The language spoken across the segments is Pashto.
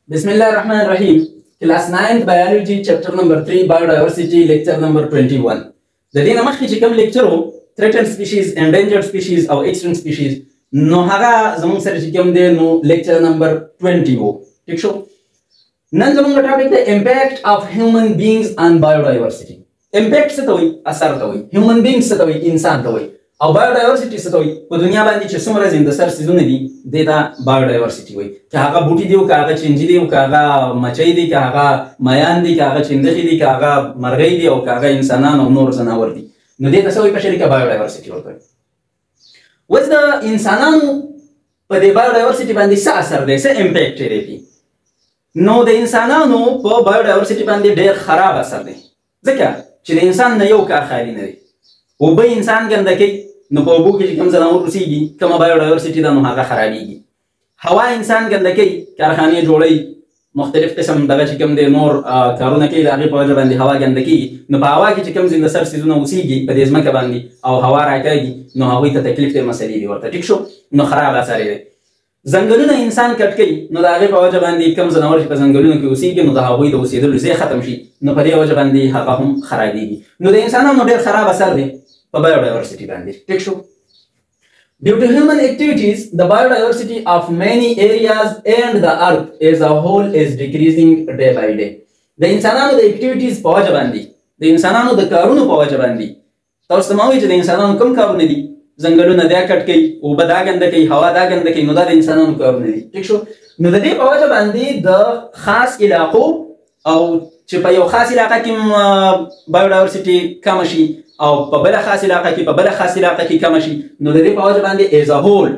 بسم الله الرحمن الرحیم. Class 9 biology chapter number 3 biodiversity lecture number 21. د دې نه مخکې چې کوم لیکچر وو، threatened species, endangered species او extinct species، نو هغه زموږ سره چې کوم دی نو لیکچر نمبر 20 وو. ټیک شو. نن زموږ ټاپک دی impact of human beings on biodiversity. Impact څه ته وایي؟ اثر ته وایي. Human beings څه ته وایي؟ انسان ته وایي. او biodiversity څه ته وایي؟ په دنیا باندې چې څومره زنده سر څیزونه دي، دې ته biodiversity وایي. که هغه بوټي دي، او که هغه چینجي دي، او که هغه مچۍ دي، که هغه میان دي، که هغه چیندخې دي، که هغه مرغۍ دي، او که هغه انسانان او نور ځناور دي، نو دې ته څه وایي په شریکه؟ Biodiversity ورته وایي. اوس د انسانانو په دې biodiversity باندې څه اثر دی، څه impact یې دی؟ نو د انسانانو په biodiversity باندې ډېر خراب اثر دی، ځکه چې د انسان نه یو کار خالي نه دی. اوبه انسان ګنده کوي، نو په اوبو کې چې کوم ځناور اوسېږي، کومه biodiversity ده، نو هغه خرابېږي. هوا انسان ګنده کوي، کارخانې جوړوي، مختلف قسم دغه چې کوم دی نور کارونه کوي، د هغې په وجه باندې هوا ګنده کېږي. نو په هوا کې چې کوم زنده سر څیزونه اوسېږي په دې ځمکه باندې او هوا راکاږي، نو هغوی ته تکلیف دی، مسلې دي ورته. ټیک شو. نو خراب اثر یې دی. ځنګلونه انسان کټ کوي، نو د هغې په وجه باندې کوم ځناور چې په ځنګلونو کې اوسېږي، نو د هغوی د اوسېدلو ځای ختم شي، نو په دې وجه باندې هغه هم خرابېږي. نو د انسانانو ډېر خراب اثر دی په biodiversity باندې. ټیک شو. Due to human activities, the biodiversity of many areas and the earth as a whole is decreasing day by day. د انسانانو د activities په وجه باندې، د انسانانو د کارونو په وجه باندې، تاسو ته ما وایي چې د انسانانو کوم کارونه دي؟ ځنګلونه دا کټ کوي، اوبه دا ګنده کوي، هوا دا ګنده کوي، نو دا د انسانانو کارونه دي. ټیک شو. نو د دې په وجه باندې د خاص علاقو، او چې په یو خاص علاقه کې biodiversity کمه شي، او په بله خاص علاقه کې، په بله خاص علاقه کې کمه شي، نو د دې په وجه باندې as a whole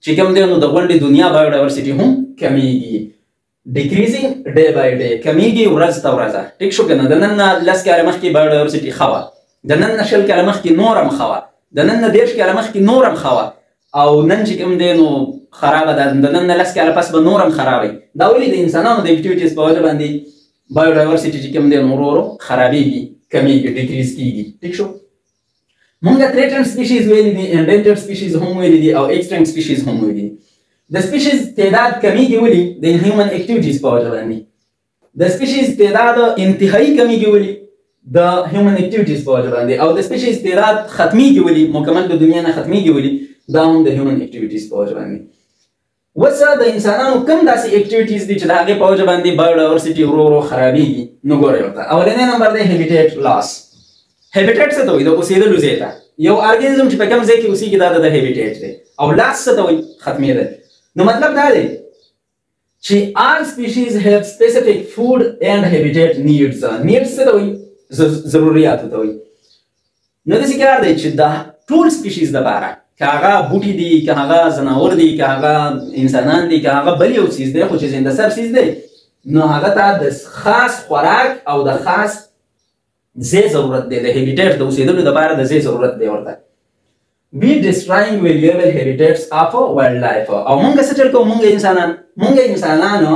چې کوم دی نو د غونډې دنیا biodiversity هم کمیږي، decreasing day by day، کمیږي ورځ ته ورځ. ټیک شو که نه؟ د نن نه 10 کاله مخکې biodiversity ښه وه، د نن نه 20 کاله مخکې نور هم ښه وه، د نن نه 30 کاله مخکې نور هم ښه وه، او نن چې کوم دی نو خرابه ده. د نن نه 10 کاله پس به نور هم خرابه وي. دا ولې؟ د انسانانو د activities په وجه باندې biodiversity چې کوم دی نو ورو ورو خرابېږي، کمیږي، decrease کیږي. ټیک شو. مونږ threatened species ویلي دي، endangered species هم ویلي دي، او extinct species هم ویلي دي. د species تعداد کمیږي ولې؟ د human activities په وجه باندې. د species تعداد انتهایی کمیږي ولې؟ د human activities په وجه باندې. او د species تعداد ختمیږي ولې؟ مکمل د دنیا نه ختمیږي ولې؟ دا هم د human activities په وجه باندې. اوس د انسانانو کوم داسې activities دي چې د هغې په وجه باندې biodiversity ورو ورو خرابېږي؟ نو ګورئ ورته. اولنی نمبر دی habitat loss. Habitat څه ته وایي؟ د اوسېدلو ځای ته. یو ارګانیزم چې په کوم ځای کې اوسېږي، دا د habitat دی. او loss څه ته وایي؟ ختمېدل. نو مطلب دا دی چې all species have specific food and habitat needs. Needs څه ته وایي؟ ضروریاتو ته وایي. نو داسې کار دی چې د ټول species دپاره، که هغه بوټي دي، که هغه ځناور دي، که هغه انسانان دي، که هغه بل یو څیز دی، خو چې زنده سر څیز دی، نو هغه ته د خاص خوراک او د خاص ځای ضرورت دی، د habitat، د اوسېدلو دپاره د ځای ضرورت دی ورته. We destroying valuable habitats of wildlife. او مونږ څه چل کوو؟ مونږ انسانانو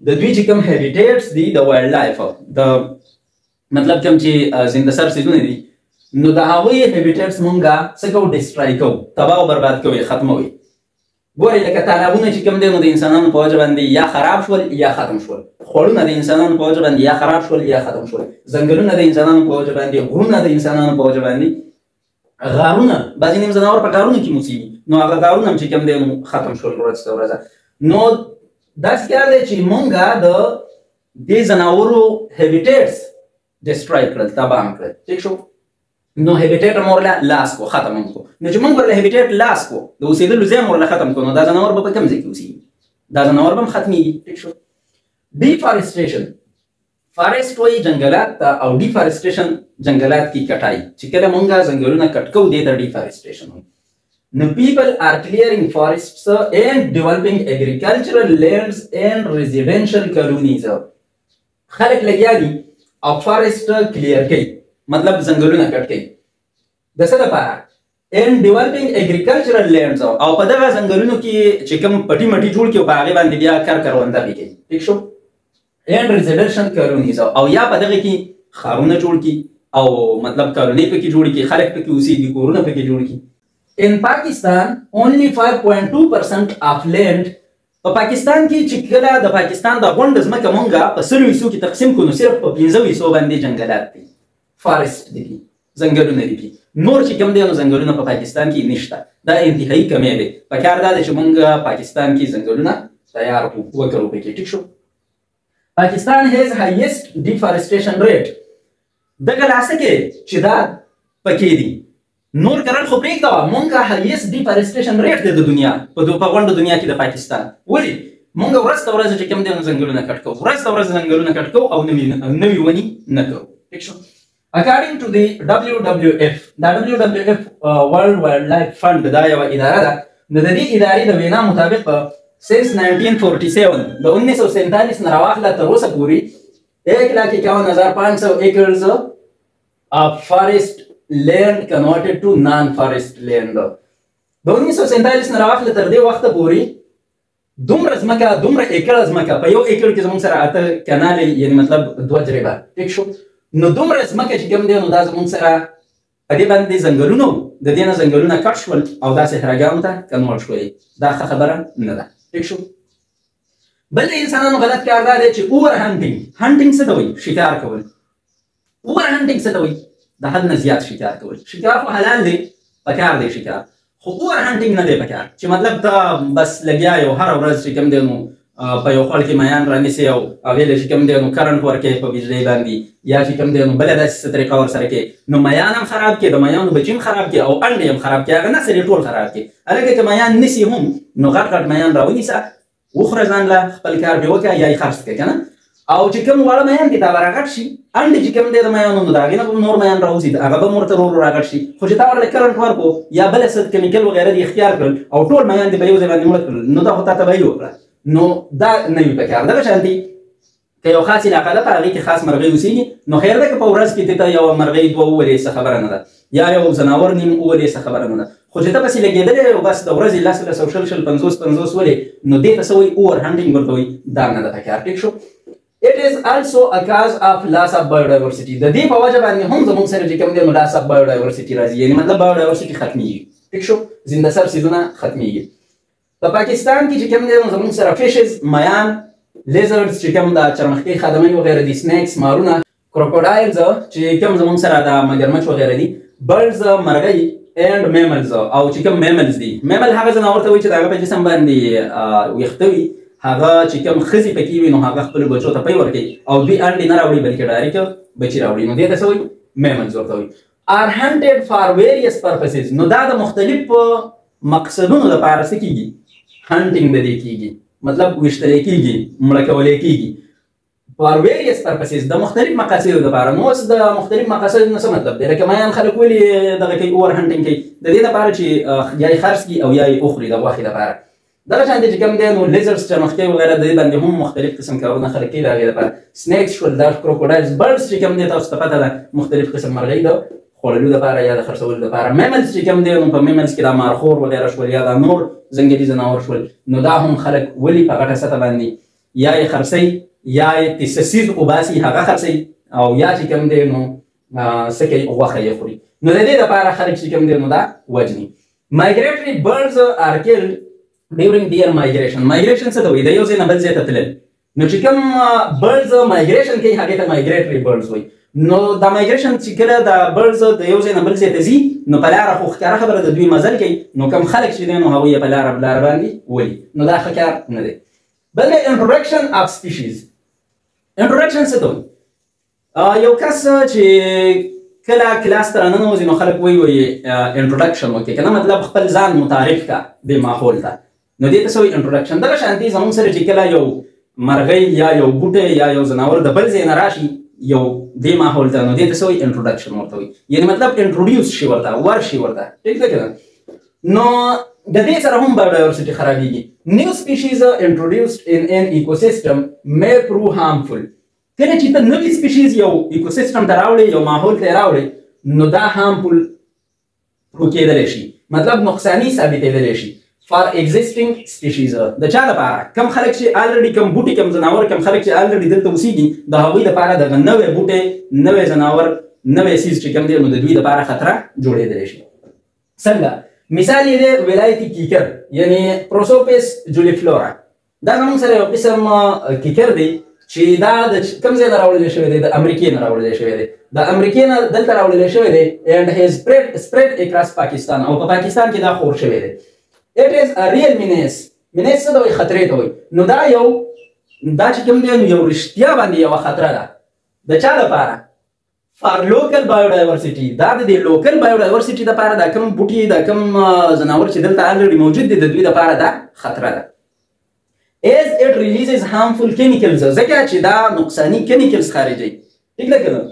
د دوی چې کوم habitats دي، د wildlife، د مطلب کوم چې زنده سر څیزونه دي، نو د هغوی habitats مونږه څه کوو؟ Destroy کوو، تباه او برباد کوو، ختموي. ګورئ، لکه تالابونه چې کوم دی نو د انسانانو په وجه باندې یا خراب شول یا ختم شول، خوړونه د انسانانو په وجه باندې یا خراب شول یا ختم شول، ځنګلونه د انسانانو په وجه باندې، غرونه د انسانانو په وجه باندې، غارونه، بعضې نیم ځناور په غارونو کې اوسېږي، نو هغه غارونه هم چې کوم دی نو ختم شول ورځ ته ورځ. نو داسې کار دی چې مونږه د دې ځناورو habitats destroy کړل، تباه هم کړل. ټیک شو. نو habitat هم ورله loss کو، ختم هم کو. نو چې موږ ورله habitat loss کو، د اوسېدلو ځای هم ورله ختم کو، نو دا ځناور به په کوم ځای کې اوسېږي؟ دا ځناور به هم ختمېږي. ټیک شو. Deforestation. Forest وایي جنګلات ته، او deforestation جنګلات کې کټای، چې کله مونږه ځنګلونه کټ کوو، دې ته deforestation وایي. نو people are clearing forests and developing agricultural lands and residential colonies. خلک لګیا دي او forest clear کوي، مطلب ځنګلونه کټ کوي. د څه دپاره؟ And developing agricultural lands، او په دغه ځنګلونو کې چې کوم پټي مټي جوړ کړي، او په هغې باندې بیا کر کرونده پې کوي. ټیک شو. And residential colonies، او یا په دغه کې ښارونه جوړ کړي، او مطلب کالونۍ پکې جوړ کړي، خلک پکې اوسېږي، کورونه پکې جوړ کړي. In Pakistan, only 5.2% of land په پاکستان کې چې کله د پاکستان د غونډ ځمکه مونږه په 100 حصو کې تقسیم کړو، نو صرف په 5 حصو باندې جنګلات دي، forest دي، ځنګلونه دي. نور چې کوم دی نو ځنګلونه په پاکستان کې نشته. دا انتهایی کمی دی. پکار دا دی چې مونږ پاکستان کې ځنګلونه تیار وکړو پکې. ټیک شو. پاکستان has highest deforestation rate. دغه لاسه کې چې دا پکې دي، نور کرل خو پرېږده، مونږ highest deforestation rate دی د دنیا په غونډه دنیا کې د پاکستان. ولې مونږ ورځ ته ورځ چې کوم دی نو ځنګلونه کټ کوو، ورځ ته ورځ ځنګلونه کټ کوو او نوي ونې نه کوو. ټیک شو. According to the WWF، دا WWF World Wildlife Fund دا یوه اداره ده، نو د دې ادارې د وینا مطابق since 1947، د 1947 نه راواخله تر اوسه پورې 1,51,500 acres of forest land converted to non-forest land. د 1947 نه راواخله تر دې وخته پورې دومره ځمکه، دومره ایکړه ځمکه، په یو ایکړ کې زموږ سره 8 کنالې، یعنی مطلب 2 جریبه. ټیک شو. نو دومره ځمکه چې کوم دی نو دا زموږ سره په دې باندې ځنګلونه وو، د دې نه ځنګلونه کټ شول او دا صحراګانو ته convert شولې. دا ښه خبره نه ده. ټیک شو. بل د انسانانو غلط کار دا دی چې over hunting. hunting څه ته وایي؟ شکار کول. over hunting څه ته وایي؟ د حد نه زیات شکار کول. شکار خو حلال دی، پکار دی شکار، خو over hunting نه دی پکار چې مطلب ته بس لګیا یو هره ورځ چې کوم دی نو په یو خوړ کې میان رانیسې او هغې له چې کوم دی نو current ورکوې په بجلۍ باندې، یا چې کوم دی نو بله داسې څه طریقه ورسره کوې، نو میان هم خراب کړې، د میانو بچي هم خراب کړې او انډې هم خراب کړې، هغه نسل یې ټول خراب کړې. هلکه که میان نیسي هم نو غټ غټ میان راونیسه، وخوره ځان له خپل کار پرې وکړه یا یې خرڅ کړه که نه. او چې کوم واړه میان دي دا به راغټ شي، انډې چې کوم دی د میانو نو د هغې نه به نور میان راوځي، هغه به هم ورته ورو ورو راغټ شي. خو چې تا ورله current ورکړو یا بله څه chemical وغیره دې اختیار کړل او ټول میان دې په یو ځای باندې مړه کړل، نو دا خو تا تباهي وکړه. نو دا نه وي پکار. دغه شانتي که یو خاص علاقه ده په هغې کې خاص مرغۍ اوسېږي، نو خیر ده که په ورځ کې ته یوه مرغۍ دوه وولې څه خبره نه ده، یا یو ځناور نیم وولې څه خبره نه ده، خو چې ته پسې لګېدلی او بس د ورځې 10 10 او 20 20 50 50 ولې، نو دې ته څه وایي؟ over hunting ورته وایي. دا نه ده پکار. ټیک شو. It is also a cause of loss of biodiversity. د دې په وجه باندې هم زموږ سره چې کوم دی نو loss of biodiversity راځي، یعنی مطلب biodiversity ختمېږي. ټیک شو. زنده سر څیزونه ختمېږي. په پاکستان کې چې کوم دی نو زموږ سره fishes، میان، lizards چې کوم د چرمښکۍ خادمۍ وغیره دي، snakes، مارونه، crocodiles چې کوم زموږ سره د مګرمچ وغیره دي، birds، مرغۍ، and mammals او چې کوم mammals دي. mammal هغه ځناور ته وایي چې د هغه په جسم باندې ویښته وي، هغه چې کوم ښځې پکې وي نو هغه خپلو بچو ته پی ورکوي او دوی انډې نه راوړي بلکې direct بچي راوړي، نو دې ته څه وایي؟ mammals ورته وایي. are hunted for various purposes. نو دا د مختلفو مقصدونو لپاره څه کېږي؟ hunting د دې کېږي، مطلب ویشتلی کېږي، مړه کولی کېږي. for various purposes، د مختلف مقاصدو لپاره. نو اوس د مختلف مقاصدو نه څه مطلب دی؟ لکه میان خلک ولې دغه کوي، over hunting کوي؟ د دې لپاره چې یا یې خرڅ کړي او یا یې وخوري د غوښې لپاره. دغه شان دی چې کوم دی نو lizards، چرمښکۍ وغیره، د دې باندې هم مختلف قسم کارونه خلک کوي د هغې لپاره. snakes شول، دا crocodiles، birds چې کوم دی تاسو ته پته ده مختلف قسم مرغۍ د خوړلو لپاره یا د خرڅولو لپاره. mammals چې کوم دی نو په mammals کې دا مارخور وغیره شول یا دا نور ځنګلي ځناور شول، نو دا هم خلک ولي په غټه سطح باندې یا یې خرڅوي یا یې تسسیز وباسي هغه خرڅوي، او یا چې کوم دی نو څه کوي، غوښه یې خوري. نو د دې لپاره خلک چې کوم دی نو دا وژني. Migratory birds are killed during their migration. Migration څه ته وایي؟ د یو ځای نه بل ځای ته تلل. نو چې کوم birds migration کوي هغې ته migratory birds وایي. نو دا migration چې کله دا birds د یو ځای نه بل ځای ته ځي نو په لاره خو ښکاره خبره د دوی مزل کوي، نو کوم خلک چې دی نو هغوی یې په لاره باندې ولي، نو دا ښه کار نه دی. بل دی introduction of species. Introduction څه ته وایي؟ یو کس چې کله کلاس ته راننوځي نو خلک وایي وایي introduction وکړي که نه، مطلب خپل ځان متعارف کړه دې ماحول ته، نو دې ته څه وایي؟ introduction. دغه شانتي زموږ سره چې کله یو مرغۍ یا یو بوټی یا یو ځناور د بل ځای نه راشي یو دې ماحول ته، نو دې ته څه وایي؟ introduction ورته وایي، یعنی مطلب introduce شي ورته، ورشي ورته. ټیک ده که نه؟ نو د دې سره هم biodiversity خرابېږي. New species introduced in an ecosystem may prove harmful. کله چې ته نوی species یو ecosystem ته راوړې، یو ماحول ته راوړې، نو دا harmful prove کېدلی شي، مطلب نقصاني ثابتېدلی شي for existing species. د چا لپاره؟ کم خلک چې already کم بوټي، کم ځناور، کم خلک چې already دلته اوسېږي، د هغوی لپاره دغه نوی بوټی، نوی ځناور، نوی څیز چې کوم دی نو د دوی لپاره خطره جوړېدلی شي. څنګه؟ مثال یې دی ولایتي کیکر، یعنی Prosopis juliflora. دا زموږ سره یو قسم کیکر دی چې دا د کوم ځای نه راوړل شوی دی؟ د امریکې نه راوړل شوی دی. د امریکې نه دلته راوړل شوی دی and has spread across Pakistan، او په پاکستان کې دا خور شوی دی. It is a real menace. menace څه ته وایي؟ خطرې ته وایي. نو دا یو دا چې کوم دی نو یو رښتیا باندې یوه خطره ده. د چا لپاره؟ For local biodiversity. دا د دې local biodiversity دپاره، دا کوم بوټي دا کوم ځناور چې دلته already موجود دي د دوی دپاره دا خطره ده. As it releases harmful chemicals، ځکه چې دا نقصاني chemicals خارجوي. ټیک ده که نه؟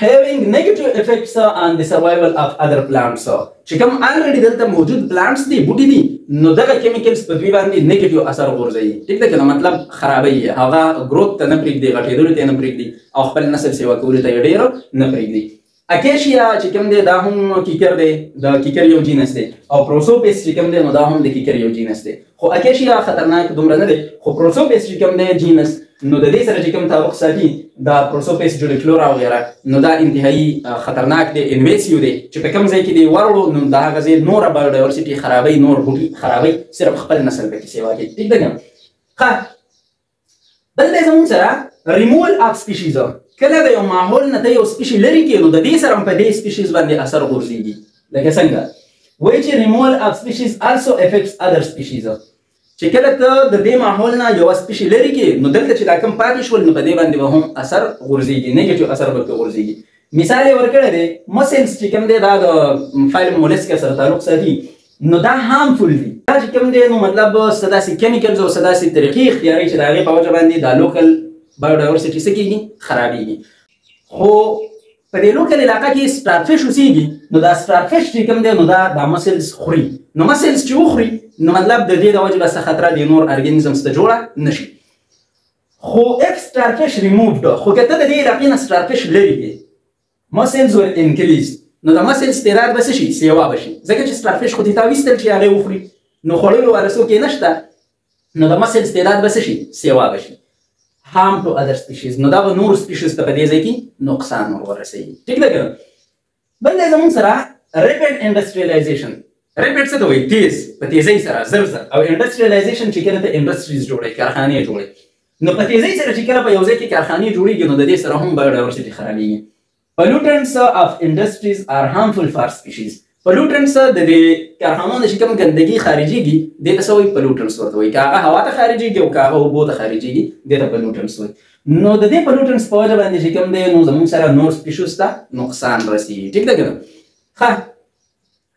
Having negative effects on the survival of other plants، چې کوم already دلته موجود plants دي بوټي دي نو دغه chemicals په دوی باندې negative اثر غورځوي. ټیک ده که نه؟ مطلب خرابوي، هغه growth ته نه پرېږدي، غټېدلو ته یې نه پرېږدي او خپل نسل سیوا کولو ته یې ډېر نه پرېږدي. Acacia چې کوم دی دا هم کیکر دی، د کیکر یو genus دی، او Prosopis چې کوم دی نو دا هم د کیکر یو genus دی. خو Acacia خطرناک دومره نه دی، خو Prosopis چې کوم دی genus نو د دې سره چې کوم تعلق ساتي دا Prosopis juliflora وغیره نو دا انتهایی خطرناک دی، invasive دی چې په کوم ځای کې دی ورړو نو د هغه ځای نوره biodiversity خرابوي، نور بوټي خرابوي، صرف خپل نسل پکې سیوا کوي. ټیک ده که نه؟ ښه، بل دی زموږ سره ریموول اف سپیشیز. کله د یو ماحول نه ته یو species لرې کړې نو د دې سره هم په دې species باندې اثر غورځېږي. لکه څنګه وایي چې ریموول اف سپیشیز also affects other species، چې کله ته د دې ماحول نه یوه species لرې کړې نو دلته چې دا کوم پاتې شول نو په دې باندې به هم اثر غورځېږي، negative اثر به پرې غورځېږي. مثال یې ورکړی دی mussels چې کوم دی دا د phylum Mollusca سره تعلق ساتي نو دا harmful دي. دا چې کوم دی نو مطلب څه داسې chemicals او څه داسې طریقې اختیاروي چې د هغې په وجه باندې دا local biodiversity څه کېږي؟ خرابېږي. خو په دې local علاقه کې starfish اوسېږي نو دا starfish چې کوم دی نو دا دا mussels خوري، نو mussels چې وخوري نو مطلب د دې د وجې به څه خطره د نور organisms ته جوړه نه شي. خو اف سټارفش ریمووډ، خو که ته د دې علاقې نه starfish لرې کړې mussels will increase، نو د mussels تعداد به څه شي؟ سیوا به شي، ځکه چې starfish خو دې تا ویستل چې هغې وخوري نو خوړلو والا څوک یې نشته، نو د mussels تعداد به څه شي؟ سیوا به شي. Harm to other species، نو دا به نور species ته په دې ځای کې نقصان ور ورسوي. ټیک ده که نه؟ بل دی زموږ سره rapid industrialization. Rapid څه ته وایي؟ تیز، په تیزۍ سره، زر زر. او industrialization چې کله ته industries جوړوي، کارخانې جوړوي، نو په تیزۍ سره چې کله په یو ځای کې کارخانې جوړېږي نو د دې سره هم biodiversity خرابېږي. Pollutants of industries are harmful for species. Pollutants د دې کارخانو نه چې کوم ګندګي خارجېږي دې ته څه وایي؟ Pollutants ورته وایي. که هغه هوا ته خارجېږي او که هغه اوبو ته خارجېږي دې ته pollutants وایي. نو د دې pollutants په وجه باندې چې کوم دی نو زموږ سره نور species ته نقصان رسېږي. ټیک ده که نه؟ ښه،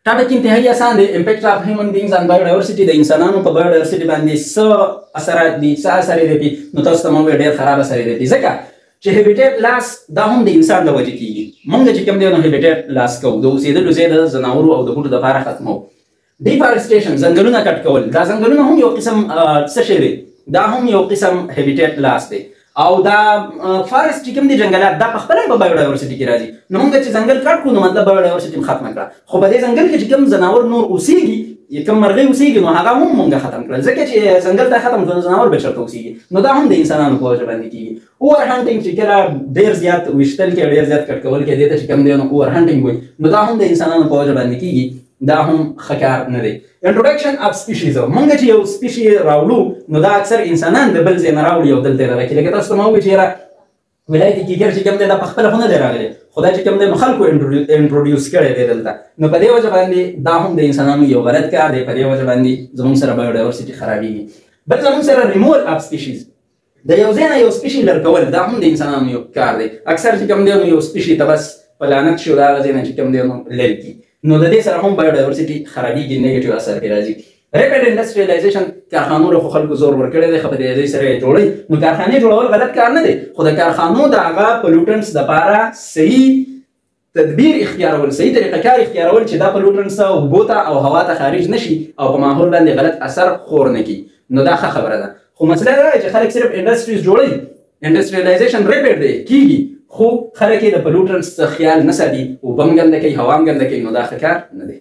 topic انتهایی اسان دی. Impact of human beings on biodiversity. د انسانانو په biodiversity باندې څه اثرات دي، څه اثر یې دی؟ نو تاسو ته ما وویل ډېر خراب اثر یې دی، ځکه چې habitat loss دا هم د انسان د وجې کېږي. مونږ چې کوم دی نو habitat loss کوو، د اوسېدلو ځای د ځناورو او د بوټو دپاره ختموو. Deforestation، ځنګلونه cut کول، دا ځنګلونه هم یو قسم څه شی دی؟ دا هم یو قسم habitat loss دی. او دا forest چې کوم دی جنګلات دا په خپله په biodiversity کې راځي. نو مونږ چې ځنګل cut کړو نو مطلب biodiversity هم ختمه کړه. خو په دې ځنګل کې چې کوم ځناور نور اوسېږي، کوم مرغۍ اوسېږي نو هغه هم مونږ ختم کړل، ځکه چې ځنګل ته ختم کړو نو ځناور به چېرته اوسېږي؟ نو دا هم د انسانانو په وجه باندې کېږي. Over hunting چې کله ډېر زیات ویشتل کې، ډېر زیات cut کول کې، دې ته چې کوم دی نو over hunting وایي، نو دا هم د انسانانو په وجه باندې کېږي، دا هم ښه کار نه دی. Introduction of species، مونږ چې یو species راوړو نو دا اکثر انسانان د بل ځای نه راوړي او دلته یې راکړي. لکه تاسو ته ما وویل چې یاره ولایتي کیکر چې کوم دی دا په خپله خو نه دی راغلی، خو دا چې کوم دی نو خلکو introduce کړی دی دلته. نو په دې وجه باندې دا هم د انسانانو یو غلط کار دی، په دې وجه باندې زموږ سره biodiversity خرابېږي. بل زموږ سره ریموول اف سپیشیز، د یو ځای نه یو species لرې کول دا هم د انسانانو یو کار دی. اکثر چې کوم دی نو یو species ته بس په لعنت شو د هغه ځای نه چې کوم دی نو لرې کړي، نو د دې سره هم biodiversity خرابېږي، negative اثر پرې راځي. Rapid industrialization، کارخانو له خو خلکو زور ورکړی دی، ښه په دې ځای سره یې جوړوي. نو کارخانې جوړول غلط کار نه دی، خو د کارخانو د هغه pollutants دپاره صحیح تدبیر اختیارول، صحیح طریقه کار اختیارول چې دا pollutants اوبو ته او هوا ته خارج نه شي او په ماحول باندې غلط اثر خور نه کړي، نو دا ښه خبره ده. خو مسله دا ده چې خلک صرف industries جوړوي، industrialization rapid دی کېږي، خو خلک یې د pollutants څخه خیال نه ساتي، اوبه هم ګنده کوي، هوا هم ګنده کوي، نو دا ښه کار نه دی.